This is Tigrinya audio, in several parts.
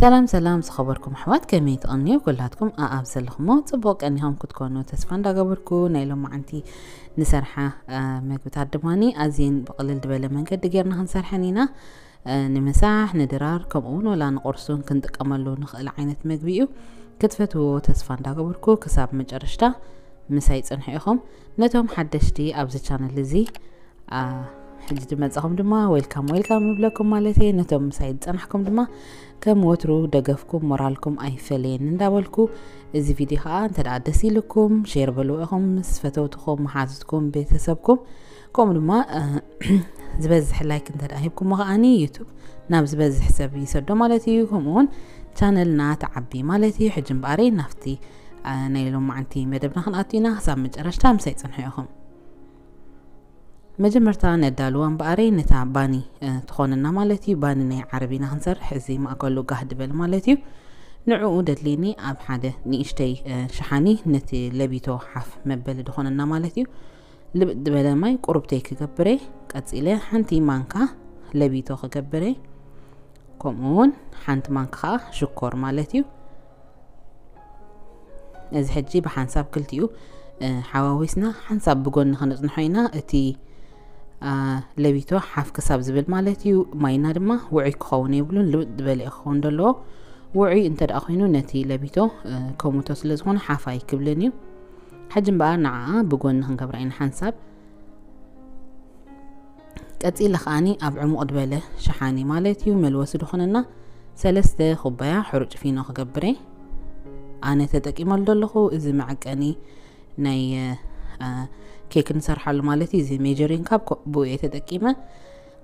ሰላም ሰላም ዝኸበርኩም ኣሕዋት፣ ከመይ ትቐንዩ? ኩላትኩም ኣኣብ ዘለኹሞ ጽቡቕ ቀኒኹም ክትኮኑ ተስፋ እንዳገበርኩ፣ ናይ ሎማዓንቲ ንሰርሓ፣ እ፣ መግብታት ድማኒ ኣዝየን ብቕልል ዝበለ መንገዲ ጌርና ክንሰርሐን ኢና። እ፣ ንምሳሕ፣ ንድራር፣ ከምኡ እውን ወላ ንቑርሱን ክንጥቀመሉ ንኽእል ዓይነት መግቢ እዩ። ክትፈትዎ ተስፋ እንዳገበርኩ ክሳብ መጨረሽታ ምሳይ ጽንሑ ኢኹም። ነቶም ሓደሽቲ ኣብዚ ቻነል እዚ፣ አ፣ ሕጂ ዝመጻኹም ድማ ዌልካም ዌልካም ይብለኩም ማለት እየ። ነቶም ምሳይ ዝጸናሕኩም ድማ ከም ወትሩ ደገፍኩም ሞራልኩም ኣይፈለየኒ እንዳበልኩ፣ እዚ ቪድዮ ከዓ እንተ ደኣ ደስ ኢልኩም ሼር በልዎ ኢኹም ምስ ፈተውትኹም፣ መሓዙትኩም፣ ቤተሰብኩም፣ ከምኡ ድማ፣ እ፣ ዝበዝሕ ላይክ እንተ ደኣ ሂብኩሞ ከዓኒ ዩቱብ ናብ ዝበዝሕ ሰብ ይሰዶ ማለት እዩ። ከምኡ እውን ቻነልና ተዓቢ ማለት እዩ። ሕጂ እምበኣረይ ናብቲ፣ እ፣ ናይ ሎማዓንቲ መደብና ክንኣቱ ኢና። ክሳብ መጨረሽታ ምሳይ ጽንሑ ኢኹም። መጀመርታ ነዳልዋ እምበኣረይ ነታ ባኒ፣ እ፣ ትኾነና ማለት እዩ። ባኒ ናይ ዓረብ ኢና ክንሰርሕ። እዚ ማእከሉ ጋህ ድበል ማለት እዩ። ንዕኡ ደድልየኒ ኣብ ሓደ ንእሽተይ፣ እ፣ ሸሓኒ ነቲ ለቢቶ ሓፍ መበሊ ድኾነና ማለት እዩ። ልብጥ ዝበለ ማይ ቁሩብተይ ክገብረ፣ ቀጺለ ሓንቲ ማንካ ለቢቶ ክገብረ፣ ከምኡ እውን ሓንቲ ማንካ ከዓ ሽኮር ማለት እዩ። እዚ ሕጂ ብሓንሳብ ክልቲኡ፣ እ፣ ሓዋዊስና ሓንሳብ ብጎኒ ከነጽንሖ ኢና። እቲ፣ አ፣ ለቢቶ ሓፍ ክሳብ ዝብል ማለት እዩ። ማይና ድማ ውዑይ ክኸውን የብሉን፣ ልብጥ ዝበለ እዩ ክኸውን ዘለዎ። ውዑይ እንተ ደኣ ኮይኑ ነቲ ለቢቶ፣ እ፣ ከሙቶ ስለ ዝኾነ ሓፍ ኣይክብልን እዩ። ሕጂ እምበኣር ንዓኣ ብጎኒ ክንገብራ ኢና ሓንሳብ። ቀጺለ ከዓኒ ኣብ ዕሙቕ ዝበለ ሸሓኒ ማለት እዩ፣ መልወሲ ዝኾነና ሰለስተ ኩባያ ሕሩጭ ፊኖ ክገብር እየ። ኣነ ተጠቂመሉ ዘለኹ እዚ መዐቀኒ ናይ፣ እ፣ ኬክ ንሰርሓሉ ማለት እዩ። እዚ ሜጀሪንግ ካፕ ኮ-፣ ብኡ እየ ተጠቂመ።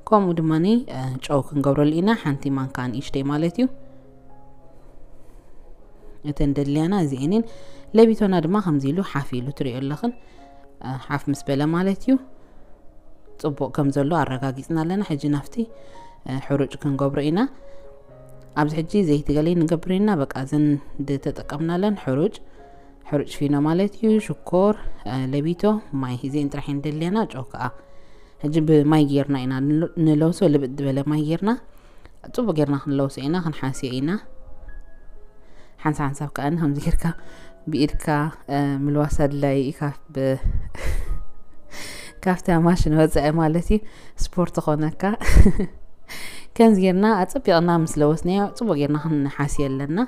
ከምኡ ድማኒ፣ እ፣ ጨው ክንገብረሉ ኢና፣ ሓንቲ ማንካ ንእሽተይ ማለት እዩ። እተን ደድልያና እዚኤንን ለቢቶና ድማ ከምዚ ኢሉ ሓፍ ኢሉ ትሪኦ ኣለኽን፣ እ፣ ሓፍ ምስ በለ ማለት እዩ። ጽቡቕ ከም ዘሎ ኣረጋጊጽና ኣለና። ሕጂ ናብቲ፣ እ፣ ሕሩጭ ክንገብሮ ኢና። ኣብዚ ሕጂ ዘይቲ ገለ ንገብር ኢና። በቃ እዘን ዝተጠቀምናለን ሕሩጭ፣ ሕሩጭ ፊኖ ማለት እዩ፣ ሽኮር፣ እ፣ ለቢቶ፣ ማይ፣ እዚኤን ጥራሕ እየን ደድልያና፣ ጨው ከኣ። ሕጂ ብማይ ጌርና ኢና ንለ-፣ ንለውሶ፣ ልብጥ ዝበለ ማይ ጌርና፣ ጽቡቕ ጌርና ክንለውሶ ኢና፣ ክንሓስዮ ኢና። ሓንሳብ ሓንሳብ ከኣ ከምዚ ጌርካ ብኢድካ፣ እ፣ ምልዋስ ኣድላዪ እዩ፣ ካብ ብ-፣ ካብታ ማሽን ወጻኢ ማለት እዩ። ስፖርት ኾነካ። ከምዚ ጌርና ኣጸቢቕና ምስ ለወስናዮ ጽቡቕ ጌርና ክንሓስዮ ኣለና።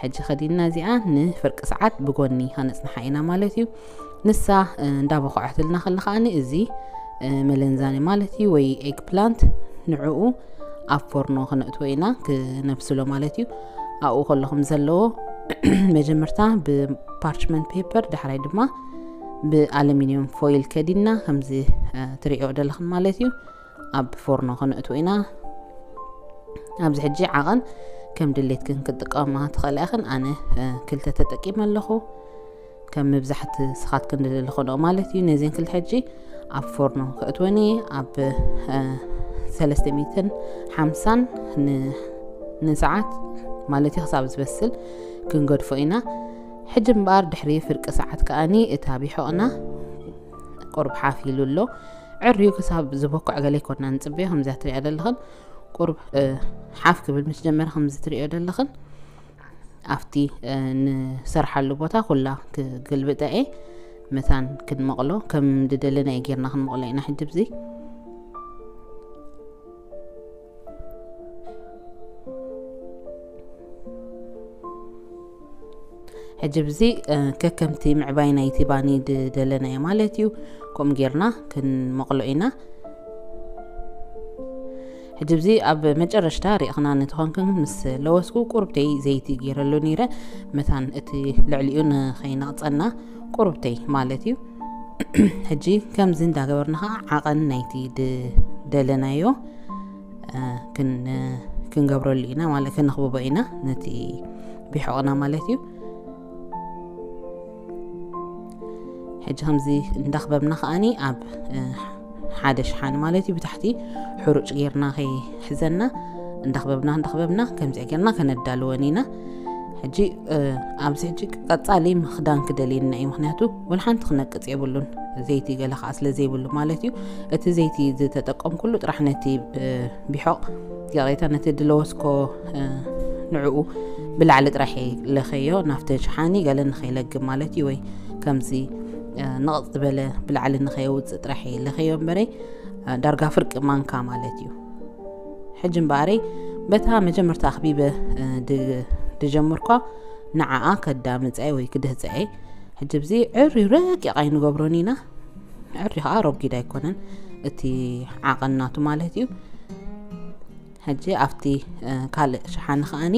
ሕጂ ከዲና እዚኣ ንፍርቂ ሰዓት ብጎኒ ከነጽንሓ ኢና ማለት እዩ። ንሳ፣ እ፣ እንዳበኹዐትልና ከላ ከኣኒ እዚ፣ እ፣ መለንዛኒ ማለት እዩ ወይ ኤግ ፕላንት ንዕኡ ኣብ ፎርኖ ክነእትዎ ኢና ክነብስሎ ማለት እዩ። ኣብኡ ከለኹም ዘለዎ መጀመርታ ብፓርችመንት ፔፐር፣ ዳሕራይ ድማ ብኣሉሚንየም ፎይል ከዲና ከምዚ፣ እ፣ ትሪኦ ዘለኽን ማለት እዩ። ኣብ ፎርኖ ከነእትዎ ኢና። ኣብዚ ሕጂ ዓቐን ከም ድሌትክን ክትጥቀማ ትኽእላ ኢኽን። ኣነ፣ እ፣ ክልተ ተጠቂመ ኣለኹ። ከም ምብዛሕቲ ስኻትክን ዝደለኽንኦ ማለት እዩ። ነዚን ክልተ ሕጂ ኣብ ፎርኖ ከእትወን እየ። ኣብ፣ እ፣ ሰለስተ ሚእትን ሓምሳን ን-፣ ንሰዓት ማለት እዩ ክሳብ ዝበስል ክንገድፎ ኢና። ሕጂ እምበኣር ድሕሪ ፍርቂ ሰዓት ከኣኒ እታ ቢሖቕና ቁሩብ ሓፍ ኢሉ ኣሎ። ዕርዩ ክሳብ ዝበኩዕ ገለ ኣይኮንና ንጽበዮ። ከምዚኣ ትሪኣ ዘለኽን ቁሩብ፣ እ፣ ሓፍ ክብል ምስ ጀመረ ከምዚ ትሪኦ ዘለኽን ኣብቲ፣ እ፣ ንሰርሓሉ ቦታ ኩላ ክግልብጠ እየ። መታን ክንመቕሎ ከም ዝደለናዮ ጌርና ክንመቕሎ ኢና። ሕጂ ብዚ ሕጂ ብዚ፣ እ፣ ከከምቲ ምዕባይ ናይቲ ባኒ ዝደለናዮ ማለት እዩ። ከምኡ ጌርና ክንመቕሎ ኢና። ሕጂ ብዚ ኣብ መጨረሽታ ሪእኽና ንተኾንክን ምስ ለወስኩ ቁሩብተይ ዘይቲ ጌረሉ ነይረ። መታን እቲ ልዕሊኡ ንኸይነቕጸና ቁሩብተይ ማለት እዩ። ሕጂ ከምዚ እንዳገበርና ኸዓ ዓቐን ናይቲ ዝደለናዮ፣ እ፣ ክን-፣ ክንገብረሉ ኢና ማለት፣ ክንኽብቦ ኢና ነቲ ቢሖቕና ማለት እዩ። ሕጂ ከምዚ እንዳኽበብና ከኣኒ ኣብ፣ እ፣ ሓደ ሸሓኒ ማለት እዩ ብታሕቲ ሕሩጭ ጌርና ከይሕዘና እንዳኽበብና እንዳኽበብና ከምዚኣ ጌርና ከነዳልወን ኢና። ሕጂ፣ እ፣ ኣብዚ ሕጂ ቀጻሊ ምኽዳን ክደልየና እዩ፣ ምኽንያቱ ወላ ሓንቲ ክነቅጽ የብሉን፣ ዘይቲ ገለ ከኣ ስለ ዘይብሉ ማለት እዩ። እቲ ዘይቲ ዝተጠቀምኩሉ ጥራሕ ነቲ፣ እ፣ ቢሖቕ፣ ይቕሬታ፣ ነቲ ድለወስኮ፣ እ፣ ንዕኡ ብላዕሊ ጥራሕ ለኸዮ ናብቲ ሸሓኒ ገለ ንኸይለግብ ማለት እዩ። ወይ ከምዚ ንቕፅ ዝበለ ብላዕሊ ንኸየውፅእ ጥራሕ ለኸዮ እምበረይ ዳርጋ ፍርቂ ማንካ ማለት እዩ። ሕጂ እምበኣረይ በታ መጀመርታ ኣኽቢበ ድጀምርኳ ንዓኣ ከዳምፀ ወይ ክድህፀ። ሕጂ ብዚ ዕርዩ ረቂቕ ኣይንገብሮን ኢና። ዕርዩ ከዓ ረጒድ ኣይኮነን እቲ ዓቐን ናቱ ማለት እዩ። ሕጂ ኣብቲ ካልእ ሸሓኒ ከዓኒ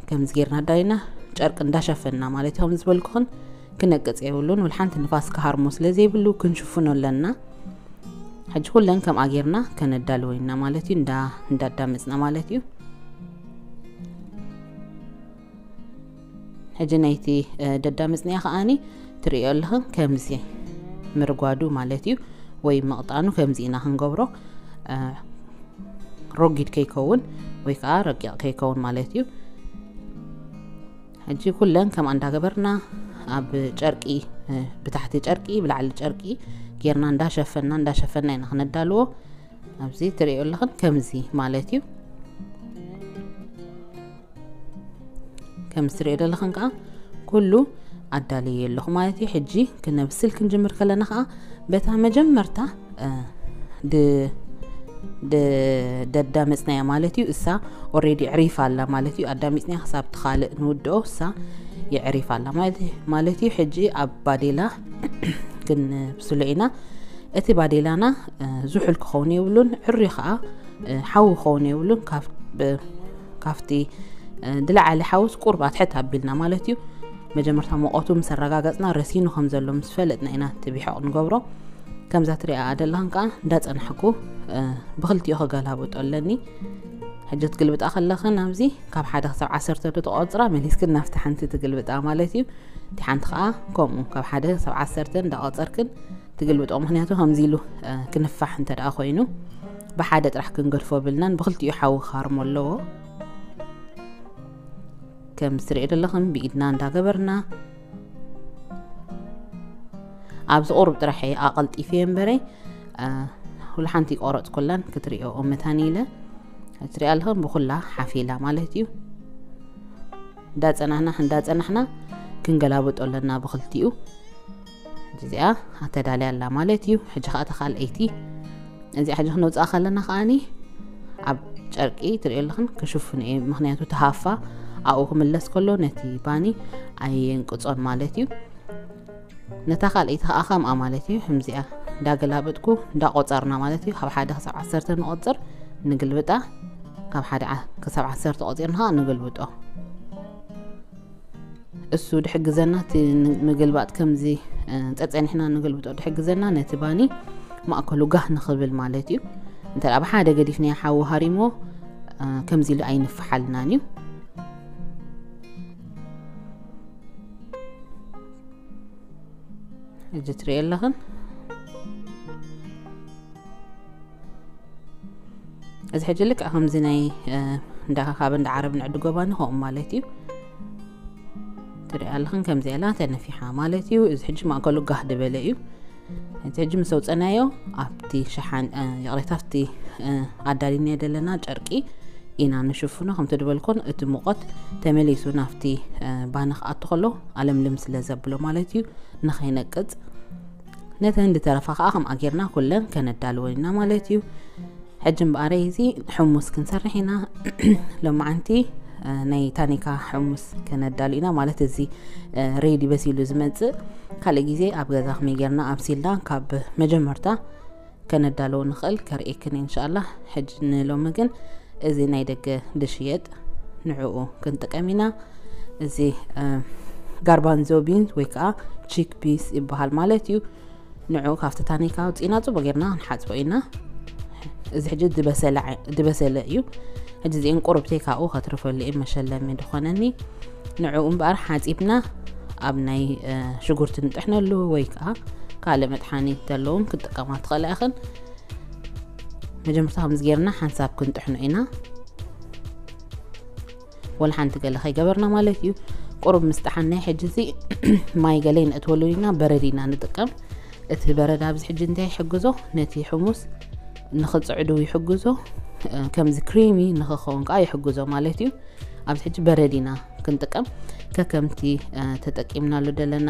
ከምዚ ጌርና ኣዳሊና ጨርቂ እንዳሸፈንና ማለት እዩ። ከም ዝበልኩኽን ክነቅፅ የብሉን። ውልሓንቲ ንፋስ ክሃርሞ ስለ ዘይብሉ ክንሽፍኖ ኣለና። ሕጂ ኩለን ከምኣ ጌርና ከነዳልወ ኢና ማለት እዩ። እንዳ እንዳዳመፅና ማለት እዩ። ሕጂ ናይቲ ደዳመፅናያ ከዓኒ ትርእዮ ኣለኽን ከምዚ ምርጓዱ ማለት እዩ። ወይ ምቕጣኑ ከምዚ ኢና ክንገብሮ፣ ረጒድ ከይከውን ወይ ከዓ ረቂቕ ከይከውን ማለት እዩ። ሕጂ ኩለን ከምኣ እንዳገበርና ኣብ ጨርቂ ብታሕቲ ጨርቂ ብላዕሊ ጨርቂ ጌርና እንዳሸፈንና እንዳሸፈንና ኢና ክነዳልዎ። ኣብዚ ትርእዮ ኣለኽን ከምዚ ማለት እዩ። ከም ትርእዮ ዘለኽን ከዓ ኩሉ ኣዳልየ ኣለኹ ማለት እዩ። ሕጂ ክነብስል ክንጅምር ከለና ከዓ በታ መጀመርታ ደዳመፅናያ ማለት እዩ። እሳ ኦሬዲ ዕሪፍ ኣላ ማለት እዩ። ኣዳሚፅናያ ክሳብ ትኻልእ ንውድኦ እሳ የዕሪፍ ኣላ ማለት እዩ። ሕጂ ኣብ ባዴላ ክንብስሎ ኢና። እቲ ባዴላና ዝሑል ክኸውን የብሉን፣ ዕሪ ከዓ ሓዊ ክኸውን የብሉን። ካብቲ ዝለዓለ ሓውስ ቁርብ ኣትሕት ኣቢልና ማለት እዩ። መጀመርታ ሙቐቱ ምስ ኣረጋገፅና ረሲኑ ከም ዘሎ ምስ ፈለጥና ኢና እቲ ቢሖቕ ንገብሮ። ከምዛ ትሪኣ ደለኽን ከዓ እንዳፀናሕኩ ብክልቲኡ ክገላብጦ ኣለኒ። ሕጂ ትግልብጣ ከለኽን ኣብዚ ካብ ሓደ ክሳብ ዓሰርተ ዶ ተቆፅራ መሊስክን ናብቲ ሓንቲ ትግልብጣ ማለት እዩ። እቲ ሓንቲ ከዓ ከምኡ ካብ ሓደ ክሳብ ዓሰርተ እንዳቆፀርክን ትግልብጦ። ምክንያቱ ከምዚ ኢሉ ክንፋሕ እንተ ደኣ ኮይኑ ብሓደ ጥራሕ ክንገድፎ ብልናን ብክልቲኡ ሓዊ ክሃርሞ ኣለዎ። ከም ትሪኦ ዘለኽን ብኢድና እንዳገበርና ኣብዚ ቁሩብ ጥራሕ ኣቐልጢፈ እምበረይ ኩሉ ሓንቲ ቆረፅኩላን ክትሪኦ መታን ኢለ ትሪኣ ኣለኽን ብኩላ ሓፊላ ማለት እዩ። እንዳፀናሕና እንዳፀናሕና ክንገላብጦ ኣለና ብክልቲኡ። እዚኣ ኣተዳልያ ኣላ ማለት እዩ። ሕጂ ከዓ ተካልኣይቲ እዚኣ ሕጂ ክነውፅኣ ከለና ከዓኒ ኣብ ጨርቂ ትሪኦ ኣለኽን ክሽፍኑ እየ። ምክንያቱ ተሃፋ ኣብኡ ክምለስ ከሎ ነቲ ባኒ ኣየንቅፆን ማለት እዩ። ነታ ካልኣይቲ ከዓ ከምኣ ማለት እዩ። ከምዚኣ እንዳገላበጥኩ እንዳቆፀርና ማለት እዩ። ካብ ሓደ ክሳብ ዓሰርተ ንቆፅር ንግልብጣ፣ ካብ ሓደ ክሳብ ዓሰርተ ቆፂርና ከዓ ንግልብጦ። እሱ ድሕግዘና እቲ ምግልባጥ ከምዚ ፀፀኒሕና ንግልብጦ ድሕግዘና ነቲ ባኒ ማእከሉ ጋህ ንኽብል ማለት እዩ። እንተ ብሓደ ገዲፍና ሓዊ ሃሪሞ ከምዚ ኢሉ ኣይንፍሓልናን እዩ። እዚ ትሪኦ ኣለኽን እዚ ሕጂ ልክዕ ከምዚ ናይ እንዳ ካብ እንዳ ዓረብ ንዕዲ ጎባኒ ከምኡ ማለት እዩ። ትሪኣ ኣለኽን ከምዚ ኢላ ተነፊሓ ማለት እዩ። እዚ ሕጂ ማእከሉ ጋህ ዝበለ እዩ። እዚ ሕጂ ምስ ኣውፀናዮ ኣብቲ ሸሓን ይቕሬታ ኣብቲ ኣዳሊናዮ ዘለና ጨርቂ ኢና ንሽፍኖ። ከምቲ ዝበልኩን እቲ ሙቐት ተመሊሱ ናብቲ ባኒ ክኣቱ ከሎ ኣለምልም ስለ ዘብሎ ማለት እዩ ንኸይነቅፅ። ነተን ዝተረፋ ከዓ ከምኣ ጌርና ኩለን ከነዳልወን ኢና ማለት እዩ። ሕጂ እምበኣረይ እዚ ሕሙስ ክንሰርሕ ኢና። ሎማዓንቲ ናይ ታኒካ ሕሙስ ከነዳሉ ኢና ማለት እዚ ሬዲ በሲሉ ዝመፅእ ካልእ ግዜ ኣብ ገዛ ከመይ ጌርና ኣብሲልና ካብ መጀመርታ ከነዳለዎ ንኽእል ከርእየክን እንሻላ። ሕጂ ንሎሚ ግን እዚ ናይ ደገ ዝሽየጥ ንዕኡ ክንጥቀም ኢና። እዚ ጋርባንዞ ቢንስ ወይ ከዓ ቺክ ፒስ ይበሃል ማለት እዩ። ንዑ ካብቲ ታኒካ ኣውፂእና ፅቡቅ ጌርና ክንሓፅቦ ኢና። እዚ ሕጂ ዝበሰለ እዩ። ሕጂ እዚኤን ቁርብተይ ካብኡ ከትርፈሉ እየ መሸለሚ ድኾነኒ። ንዑ እምበኣር ሓፂብና ኣብ ናይ ሽጉርቲ ንጥሕነሉ ወይ ከዓ ካልእ መጥሓኒ ዘለዎም ክትጥቀማ ትኽእላ ኢኽን። መጀመርታ ከምዚ ጌርና ሓንሳብ ክንጥሕኖ ኢና። ወላ ሓንቲ ገለ ከይገበርና ማለት እዩ። ቁሩብ ምስ ጠሓናይ ሕጂ እዚ ማይ ገለ ይነእትወሉ ኢና፣ በረድ ኢና ንጥቀም። እቲ በረድ ኣብዚ ሕጂ እንታይ ይሕግዞ? ነቲ ሕሙስ ንኽፅዕዱ ይሕግዞ፣ ከምዚ ክሪሚ ንኽኸውን ከዓ ይሕግዞ ማለት እዩ። ኣብዚ ሕጂ በረድ ኢና ክንጥቀም። ከከምቲ ተጠቂምናሉ ዘለና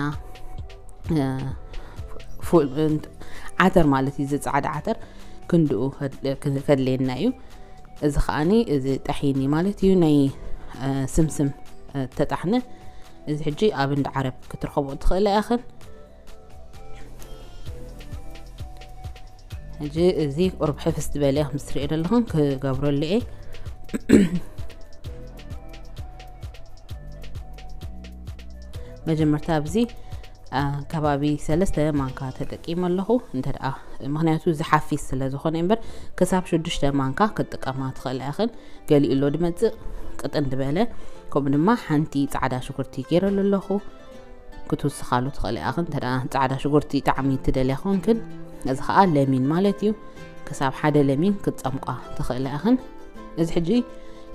ዓተር ማለት እዩ፣ እዚ ፃዕዳ ዓተር ክንድኡ ከድልየና እዩ። እዚ ከዓኒ እዚ ጠሒኒ ማለት እዩ፣ ናይ ስምስም ተጣሕነ። እዚ ሕጂ ኣብ እንዳ ዓረብ ክትረኸቦ ትኽእለ ኢኽን። ሕጂ እዚ ቁርብ ሕፍስ ዝበለ ምስ ትሪኦ ዘለኹም ክገብረሉ እየ። መጀመርታ ኣብዚ ከባቢ ሰለስተ ማንካ ተጠቂመ ኣለኹ። እንተ ደኣ ምኽንያቱ እዚ ሓፊስ ስለ ዝኾነ እምበር፣ ክሳብ ሽዱሽተ ማንካ ክትጥቀማ ትኽእላ ኢኽን። ገሊኡ ኣሎ ድመጽእ ቅጥን ዝበለ። ከምኡ ድማ ሓንቲ ጻዕዳ ሽጉርቲ ገይረሉ ኣለኹ። ክትውስኻሉ ትኽእላ ኢኽን። እንተ ደኣ ጻዕዳ ሽጉርቲ ጣዕሚ ትደልያ ኮንክን፣ እዚ ኸኣ ለሚን ማለት እዩ። ክሳብ ሓደ ለሚን ክትጸምቋ ትኽእላ ኢኽን። እዚ ሕጂ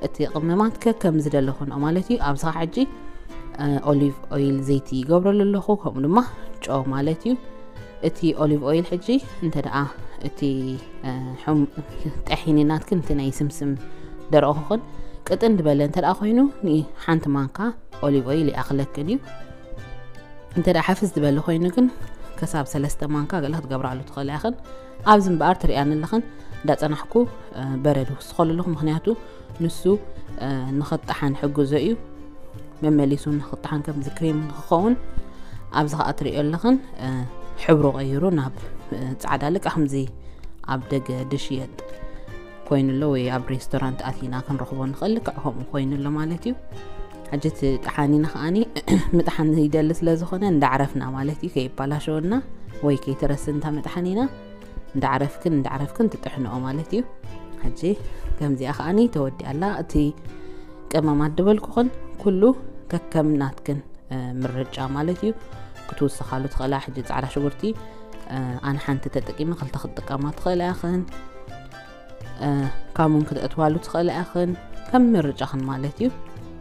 እቲ ቅመማት ከከም ዝደለኹንኦ ማለት እዩ። ኣብዚ ኸዓ ሕጂ ኦሊቭ ኦይል ዘይቲ ይገብረሉ ኣለኹ፣ ከምኡ ድማ ጨው ማለት እዩ። እቲ ኦሊቭ ኦይል ሕጂ እንተ ደኣ እቲ ጠሒኒ ናትክን እቲ ናይ ስምስም ደረቕኹን ቅጥን ዝበለ እንተ ደኣ ኮይኑ፣ ንሓንቲ ማንካ ኦሊቭ ኦይል ይኣኽለክን እዩ። እንተ ደኣ ሓፍስ ዝበለ ኮይኑ ግን፣ ከሳብ ሰለስተ ማንካ ገለ ክትገብራሉ ትኽእላ ኢኽን። ኣብዚ እምበኣር ትሪኣኒ ኣለኽን፣ እንዳጸናሕኩ በረድ ውስኸሉ ኣለኹ፣ ምኽንያቱ ንሱ ንኽጣሓን ሕግዞ እዩ። መመሊሱ ንኽጣሓን ከምዚ ክሬም ንኽኸውን። ኣብዚ ኸዓ ትሪኦ ኣለኽን፣ ሕብሩ ቀይሩ ናብ ጻዕዳ፣ ልክዕ ከምዚ ኣብ ደገ ድሽየጥ ኮይኑ ኣሎ፣ ወይ ኣብ ሬስቶራንት ኣቲና ክንረኽቦ ንኽእል፣ ልክዕ ከምኡ ኮይኑ ኣሎ ማለት እዩ። ሕጂ እቲ ጠሓኒና ከዓኒ ምጥሓን ይደሊ ስለ ዝኾነ፣ እንዳዕረፍና ማለት እዩ፣ ከይባላሸወና ወይ ከይተረስንታ መጥሓኒና እንዳዕረፍክን እንዳዕረፍክን ትጥሕንኦ ማለት እዩ። ሕጂ ከምዚኣ ከዓኒ ተወዲኣላ። እቲ ቅመማት ድበልኩኽን ኩሉ ከከም ናትክን ምርጫ ማለት እዩ። ክትውስኻሉ ትኽእላ። ሕጂ ጻዕዳ ሽጉርቲ ኣነ ሓንቲ ተጠቂመ፣ ክልተ ክትጥቀማ ትኽእላ ኢኽን። ካሙን ክትእትዋሉ ትኽእላ ኢኽን፣ ከም ምርጫኽን ማለት እዩ።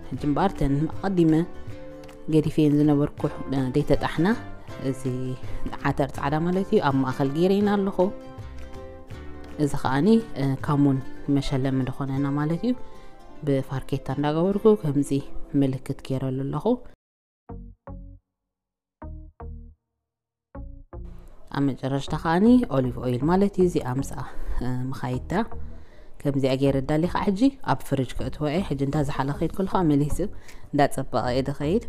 ሕጂ እምበኣር ተን ኣቐዲመ ገዲፈን ዝነበርኩ ዘይተጣሕና፣ እዚ ዓተር ጻዕዳ ማለት እዩ፣ ኣብ ማእኸል ገይረይና ኣለኹ። እዚ ከዓኒ ካሙን መሸለሚ ዝኾነና ማለት እዩ። ብፋርኬታ እንዳገበርኩ ከምዚ ምልክት ገይረሉ ኣለኹ። ኣብ መጨረሽታ ከዓኒ ኦሊቭ ኦይል ማለት እዩ፣ እዚኣ ምስኣ ምኻይዳ ከምዚኣ ገይረ ዳሊ ከዓ ሕጂ ኣብ ፍሪጅ ከእትዎ እየ። ሕጂ እንዳ ዝሓለ ከይድ ከሎ ከዓ መሊሱ እንዳጸበቐ እየ ድኸይድ።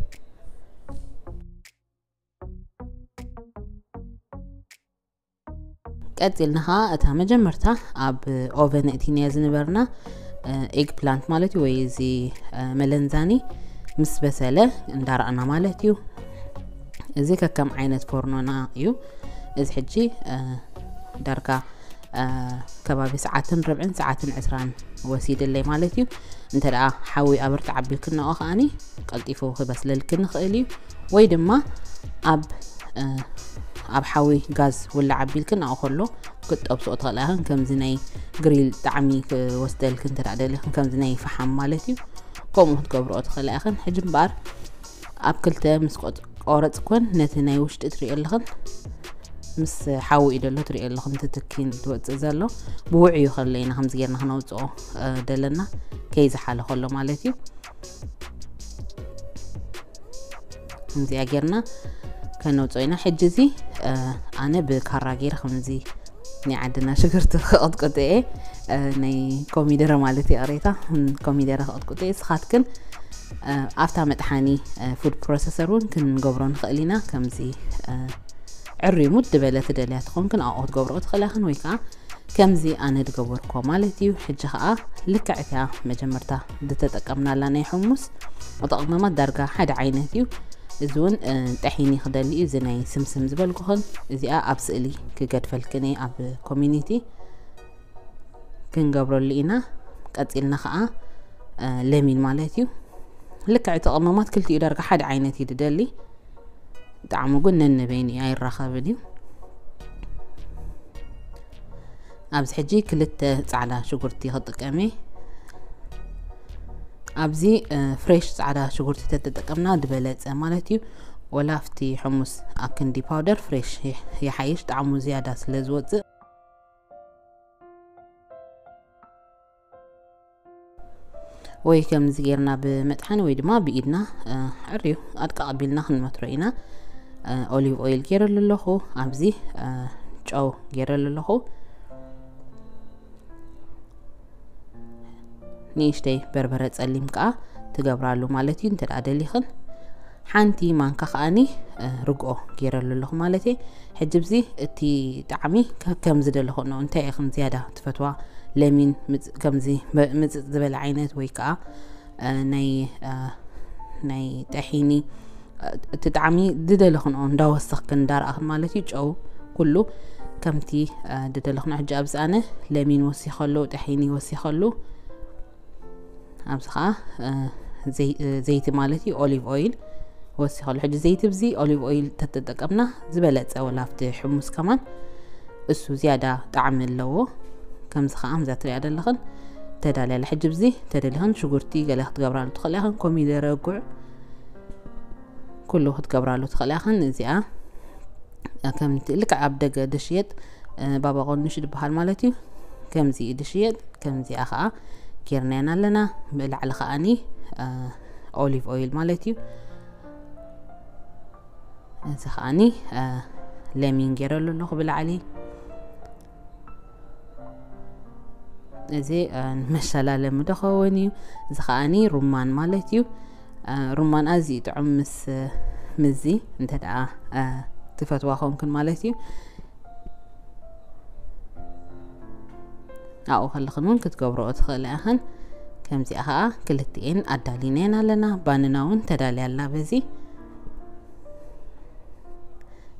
ቀጺልና ኸዓ እታ መጀመርታ ኣብ ኦቨን እቲንያ ዝነበርና ኤግ ፕላንት ማለት እዩ፣ ወይ እዚ መለንዛኒ ምስ በሰለ እንዳረኣና ማለት እዩ። እዚ ከከም ዓይነት ፎርኖና እዩ። እዚ ሕጂ ዳርጋ ከባቢ ሰዓትን ርብዕን ሰዓትን ዕስራን ወሲድለይ ማለት እዩ። እንተ ደኣ ሓዊ ኣብርትዕ ኣቢልክንኦ ከዓኒ ቀልጢፉ ክበስለልክን ይኽእል እዩ። ወይ ድማ ኣብ ኣብ ሓዊ ጋዝ ውላዕ ኣቢልክን ኣብኡ ከሎ ክትጠብስኦ ትኽእላ ኢኽን። ከምዚ ናይ ግሪል ጣዕሚ ክወስደልክን እንተ ደኣ ደሊኽን፣ ከምዚ ናይ ፈሓም ማለት እዩ፣ ከምኡ ክትገብርኦ ትኽእላ ኢኽን። ሕጂ እምበኣር ኣብ ክልተ ምስ ቆረጽ ኮን ነቲ ናይ ውሽጢ ትሪኦ ኣለኽን ምስ ሓዊ እዩ ደሎ ትሪኦ ኣለኽን ትትኪን ትወጽእ ዘሎ ብውዕዩ ከሎ ኢና ከምዚ ጌርና ክነውጽኦ ደለና ከይዝሓለ ከሎ ማለት እዩ። ከምዚኣ ጌርና ከነውጽኦ ኢና። ሕጂ እዚ ኣነ ብካራ ጌረ ከምዚ ናይ ዓድና ሽግርቲ ክቕጥቅጥ እየ፣ ናይ ኮሚደረ ማለት ይቕሬታ፣ ኮሚደረ ክቕጥቅጥ እየ። ስኻትክን ኣብታ መጥሓኒ ፉድ ፕሮሰሰር እውን ክንገብሮ ንኽእል ኢና። ከምዚ ዕርዩ ሙድ ዝበለ ትደልያ ትኾንክን ኣብኡ ክትገብርኦ ትኽእላ ኢኽን፣ ወይ ከዓ ከምዚ ኣነ ዝገበርኮ ማለት እዩ። ሕጂ ከዓ ልክዕ እታ መጀመርታ ዝተጠቀምናላ ናይ ሕሙስ እቲ ቅመማት ዳርጋ ሓደ ዓይነት እዩ። እዚ እውን ጠሒኒ ክደሊ እዩ። እዚ ናይ ስምስም ዝበልኩኽን እዚኣ ኣብ ስእሊ ክገድፈልክን እየ ኣብ ኮሚኒቲ። ክንገብረሉ ኢና። ቀጺልና ኸዓ ለሚን ማለት እዩ። ልክዕ እቲ ቅመማት ክልቲኡ ዳርጋ ሓደ ዓይነት እዩ ድደሊ። ጣዕሙ ግን ነንበይኑ እዩ፣ ኣይራኸብን እዩ። ኣብዚ ሕጂ ክልተ ጻዕዳ ሽጉርቲ ክጥቀም እየ። ኣብዚ ፍሬሽ ጻዕዳ ሽጉርቲ ተተጠቀምና ዝበለጸ ማለት እዩ። ወላ ኣብቲ ሕሙስ ኣብ ክንዲ ፓውደር ፍሬሽ ይሓይሽ፣ ጣዕሙ ዝያዳ ስለ ዝወጽእ። ወይ ከምዚ ጌርና ብመጥሓን ወይ ድማ ብኢድና፣ እ፣ ዕርዩ ኣድቃቕ ኣቢልና ክንመትሮ ኢና። እ፣ ኦሊቭ ኦይል ጌረሉ ኣለኹ፣ ኣብዚ፣ እ፣ ጨው ጌረሉ ኣለኹ። ንእሽተይ በርበረ ጸሊም ከኣ ትገብራሉ ማለት እዩ፣ እንተ ደኣ ደሊኽን። ሓንቲ ማንካ ከኣኒ፣ እ፣ ርግኦ ጌረሉ ኣለኹ ማለት እየ። ሕጂ ብዚ እቲ ጣዕሚ ከ-፣ ከም ዝደለኹ ነው። እንታይ ኢኽን ዝያዳ ትፈትዋ? ለሚን ምጽ-፣ ከምዚ መ-፣ ምጽጽ ዝበለ ዓይነት ወይ ከኣ፣ እ፣ ናይ፣ እ፣ ናይ ጠሒኒ፣ እ፣ እቲ ጣዕሚ ዝደለኽንኦ እንዳወሰኽክን እንዳረኣኽን ማለት እዩ። ጨው ኩሉ ከምቲ፣ እ፣ ዝደለኽንኦ። ሕጂ ኣብዚ ኣነ ለሚን ወሲኸሉ፣ ጠሒኒ ወሲኸሉ። ኣብዚ ኸዓ፣ እ፣ ዘይ-፣ እ፣ ዘይቲ ማለት እዩ፣ ኦሊቭ ኦይል ወሲኸሉ። ሕጂ ዘይቲ ብዚ ኦሊቭ ኦይል ተተጠቀምና ዝበለጸ፣ ወላ ኣብቲ ሕሙስ ከማን እሱ ዝያዳ ጣዕሚ ኣለዎ። ከምዚ ኸዓ ከምዛ ትሪኣ ዘለኽን ተዳልያ ኣላ። ሕጂ ብዚ ተደሊኽን ሽጉርቲ ገለ ክትገብራሉ ትኽእላ ኢኽን፣ ኮሚደረ፣ ጉዕ ኩሉ ክትገብራሉ ትኽእላ ኢኽን። እዚኣ ከምቲ ልክዕ ኣብ ደገ ድሽየጥ፣ እ፣ ባባ ቆንሽ ድበሃል ማለት እዩ። ከምዚ እዩ ድሽየጥ። ከምዚኣ ኸዓ ጌርናየን ኣለና። ብላዕሊ ኸዓኒ፣ እ፣ ኦሊቭ ኦይል ማለት እዩ። እዚ ኸዓኒ፣ እ፣ ለሚን ጌረሉ ኣለኹ ብላዕሊ። እዚ፣ እ፣ ንመሸላለሚ ዶ ኸውን እዩ። እዚ ኸዓኒ ሩማን ማለት እዩ። እ፣ ሩማን ኣዝዩ ጥዑም ምስ፣ ምስዚ እንተ ደኣ፣ እ፣ ትፈትዋ ኾንክን ማለት እዩ። ኣብኡ ከለኽን እውን ክትገብርኦ ትኽእላ ኢኽን። ከምዚኣ ኸዓ ክልቲኤን ኣዳሊናየን ኣለና። ባንና እውን ተዳልያ ኣላ በዚ።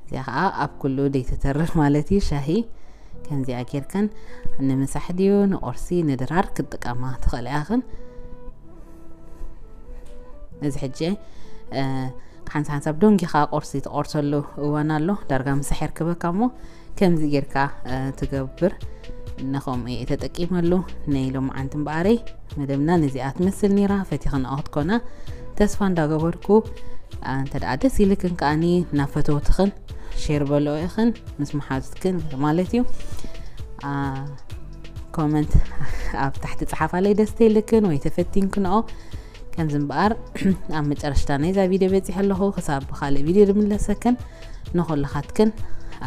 እዚኣ ኸዓ ኣብ ኩሉ ደይትተርፍ ማለት እዩ። ሻሂ ከምዚኣ ጌርክን ንምሳሕ ድዩ ንቁርሲ ንድራር ክትጥቀማ ትኽእላ ኢኽን። እዚ ሕጂ፣ እ፣ ሓንሳብ ሓንሳብ ደንጊኻ ቁርሲ ትቆርሰሉ እዋን ኣሎ። ዳርጋ ምሳሕ የርክበካ እሞ ከምዚ ጌርካ፣ እ፣ ትገብር። ንኸምኡ እየ ተጠቂመሉ። ናይ ሎምዓንቲ እምበኣረይ መደብና ነዚኣ ትመስል ነይራ። ፈቲኽንኦ ክትኮና ተስፋ እንዳገበርኩ፣ እ፣ እንተ ደኣ ደስ ኢልክን ከኣኒ ናብ ፈተውትኽን ሼር በልኦ ኢኽን ምስ መሓዙትክን ማለት እዩ። እ፣ ኮመንት ኣብ ታሕቲ ጸሓፋለይ ደስ ተይልክን ወይ ተፈቲንክንኦ። ከምዚ እምበኣር ኣብ መጨረሽታ ናይዛ ቪድዮ በጺሐ ኣለኹ። ክሳብ ብኻልእ ቪድዮ ድምለሰክን ንኹልኻትክን፣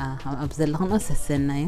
እ፣ ኣብ ዘለኽንኦ ሰሰናዩ።